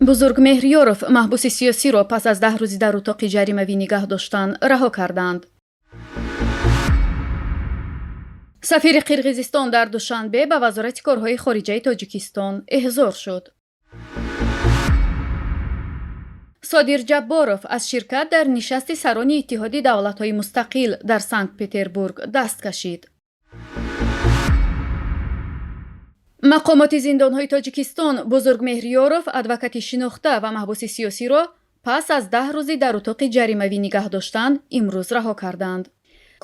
Бузургмеҳр Ёров, маҳбуси сиёсиро пас аз 10 рӯзи дар утоқи ҷаримавӣ нигаҳ доштан раҳо карданд. Сафири Қирғизистон дар Душанбе ба Вазорати корҳои хориҷаи Тоҷикистон эҳзор шуд. Содир Ҷабборов аз ширкат дар нишасти сарони Иттиҳоди давлатҳои мустақил дар Санкт-Петербург даст кашид. Мақомоти зиндонҳои Тоҷикистон Бузургмеҳр Ёров, адвокати шинохта ва маҳбуси сиёсиро пас аз 10 рӯзи дар утоқи ҷаримавӣ нигаҳ доштан имрӯз раҳо карданд.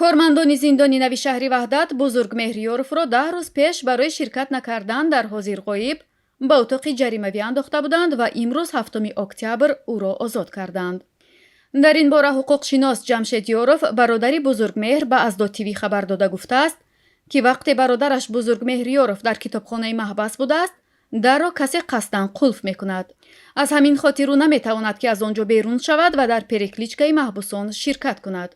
Кормандони зиндони нави шаҳри Ваҳдат Бузургмеҳр Ёровро 10 рӯз пеш барои ширкат накардан дар ҳозирғоиб ба утоқи ҷаримавӣ андохта буданд ва имрӯз 7 октябр ӯро озод карданд. Дар ин бора ҳуқуқшинос Ҷамшед Ёров, бародари Бузургмеҳр, ба Аздод ТВ хабар дода гуфтааст, ки вақте бародараш Бузургмеҳр Ёров дар китобхонаи маҳбас будааст, дарро касе қасдан қулф мекунад. Аз ҳамин хотир ӯ наметавонад, ки аз он ҷо берун шавад ва дар перекличкаи маҳбусон ширкат кунад.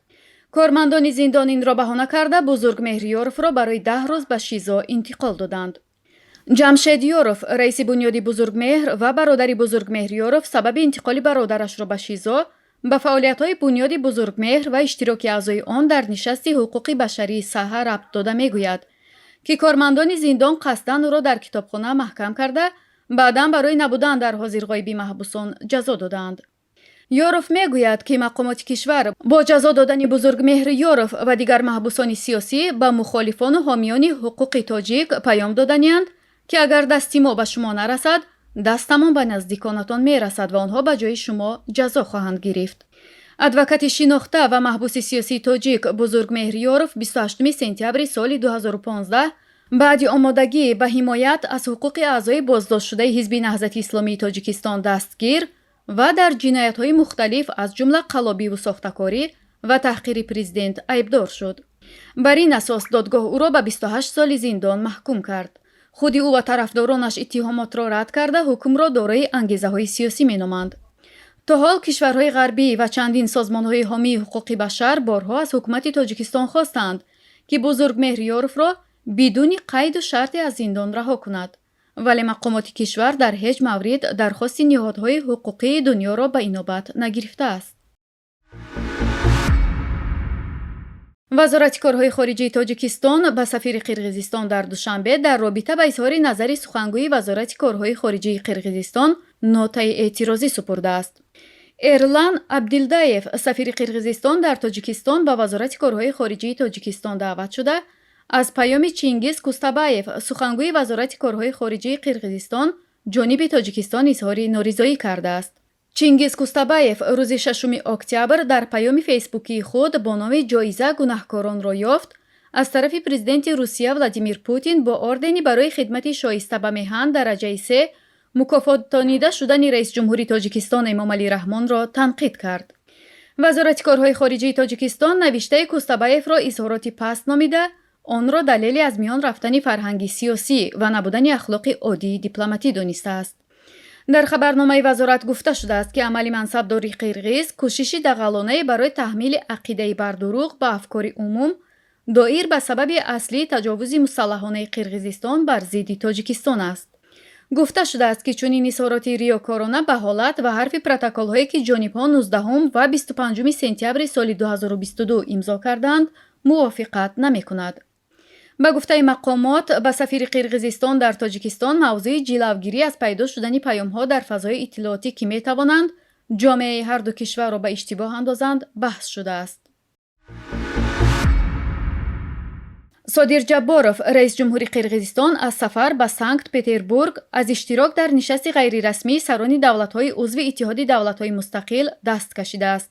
Кормандони зиндон инро баҳона карда, Бузургмеҳр Ёровро барои 10 рӯз ба ШИЗО интиқол доданд. Ҷамшед Ёров, раиси бунёди Бузургмеҳр ва бародари Бузургмеҳр Ёров, сабаби интиқоли бародарашро ба ШИЗО ба фаъолиятҳои бунёди Бузургмеҳр ва иштироки аъзои он дар нишасти ҳуқуқи башарии саҳа рабт дода мегӯяд, ки кормандони зиндон қасдан ӯро дар китобхона маҳкам карда, баъдан барои набудан дар ҳозирғоиби маҳбусон ҷазо додаанд. Ёров мегӯяд, ки мақомоти кишвар бо ҷазо додани Бузургмеҳр Ёров ва дигар маҳбусони сиёсӣ ба мухолифону ҳомиёни ҳуқуқи тоҷик паём доданианд, ки агар дасти мо ба шумо нарасад, дастамон ба наздиконатон мерасад ва онҳо ба ҷои шумо ҷазо хоҳанд гирифт. Адвокати шинохта ва маҳбуси сиёсии тоҷик Бузургмеҳр Ёров 28 сентябри соли 2015 баъди омодагӣ ба ҳимоят аз ҳуқуқи аъзои боздоштшудаи Ҳизби Наҳзати Исломии Тоҷикистон дастгир ва дар ҷиноятҳои мухталиф, аз ҷумла қаллобиву сохтакорӣ ва таҳқири президент айбдор шуд. Бар ин асос додгоҳ ӯро ба 28 соли зиндон маҳкум кард. Худи ӯ ва тарафдоронаш иттиҳомотро рад карда, ҳукмро дорои ангезаҳои сиёсӣ меноманд. То ҳол кишварҳои ғарбӣ ва чандин созмонҳои ҳомии ҳуқуқи башар борҳо аз ҳукумати Тоҷикистон хостанд, ки Бузургмеҳр Ёровро бидуни қайду шарте аз зиндон раҳо кунад. Вале мақомоти кишвар дар ҳеҷ маврид дархости ниҳодҳои ҳуқуқии дунёро ба инобат нагирифтааст. Вазорати корҳои хориҷии Тоҷикистон ба сафири Қирғизистон дар Душанбе дар робита ба изҳори назари сухангӯи Вазорати корҳои хориҷии Қирғизистон нотаи эътирозӣ супурдааст. Эрлан Абдилдаев, сафири Қирғизистон дар Тоҷикистон, ба Вазорати корҳои хориҷии Тоҷикистон даъват шуда, аз паёми Чингиз Кустабаев, сухангӯи Вазорати корҳои хориҷии Қирғизистон, ҷониби Тоҷикистон изҳори норизоӣ кардааст. Чингиз Кустабаев рӯзи 6 октябр дар паёми фейсбукии худ бо номи «Ҷоиза гунаҳкоронро ёфт» аз тарафи президенти Русия Владимир Путин бо ордени барои хидмати шоиста ба меҳан дараҷаи се мукофотонида шудани раисҷумҳури Тоҷикистон Эмомалӣ Раҳмонро танқид кард. Вазорати корҳои хориҷии Тоҷикистон навиштаи Кустабаевро изҳороти паст номида, онро далели аз миён рафтани фарҳанги сиёсӣ ва набудани ахлоқи оддии дипломатӣ донистааст. Дар хабарномаи вазорат гуфта шудааст, ки амали мансабдори қирғиз кӯшиши дағалонае барои таҳмили ақидаи бардурӯғ ба афкори умум доир ба сабаби аслии таҷовузи мусаллаҳонаи Қирғизистон бар зидди Тоҷикистон аст. Гуфта шудааст, ки чунин изҳороти риёкорона ба ҳолат ва ҳарфи протоколҳое, ки ҷонибҳо 19 ва 25 сентябри соли 2022 имзо карданд, мувофиқат намекунад. Ба гуфтаи мақомот, ба сафири Қирғизистон дар Тоҷикистон мавзӯи ҷилавгирӣ аз пайдо шудани паёмҳо дар фазои иттилоотӣ, ки метавонанд ҷомеаи ҳарду кишварро ба иштибоҳ андозанд, баҳс шудааст. Содир Ҷабборов, раисҷумҳури Қирғизистон, аз сафар ба Санкт-Петербург аз иштирок дар нишасти ғайрирасмии сарони давлатҳои узви Иттиҳоди давлатҳои мустақил даст кашидааст.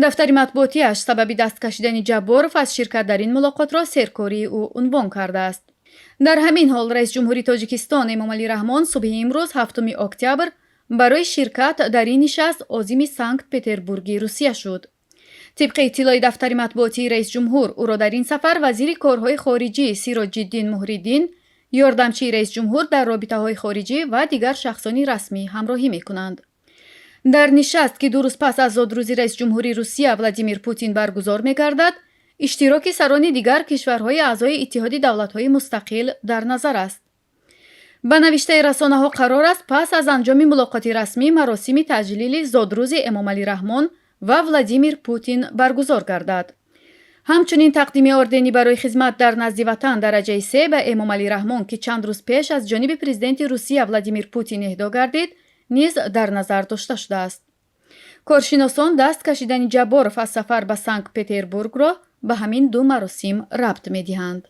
Дафтари матбуотиаш сабаби даст кашидани Ҷабборов аз ширкат дар ин мулоқотро серкории ӯ унвон кардааст. Дар ҳамин ҳол раисҷумҳури Тоҷикистон Эмомалӣ Раҳмон субҳи имрӯз 7 октябр барои ширкат дар ин нишаст озими Санкт-Петербурги Русия шуд. Тибқи иттилои дафтари матбуотии раисҷумҳур, ӯро дар ин сафар вазири корҳои хориҷӣ Сироҷиддин Муҳриддин, ёрдамчии раисҷумҳур дар робитаҳои хориҷӣ ва дигар шахсони расмӣ ҳамроҳӣ мекунанд. Дар нишаст, ки 2 рӯз пас аз зодрӯзи раисҷумҳури Русия Владимир Путин баргузор мегардад, иштироки сарони дигар кишварҳои аъзои Иттиҳоди давлатҳои мустақил дар назар аст. Ба навиштаи расонаҳо, қарор аст, пас аз анҷоми мулоқоти расмӣ маросими таҷлили зодрӯзи Эмомалӣ Раҳмон ва Владимир Путин баргузор гардад. Ҳамчунин тақдими ордени барои хизмат дар назди Ватан дараҷаи се ба Эмомалӣ Раҳмон, ки чанд рӯз пеш аз ҷониби президенти Русия Владимир Путин эҳдо гардид, низ дар назар дошта шудааст. Коршиносон даст кашидани Ҷабборов аз сафар ба Санкт Петербургро ба ҳамин ду маросим рабт медиҳанд.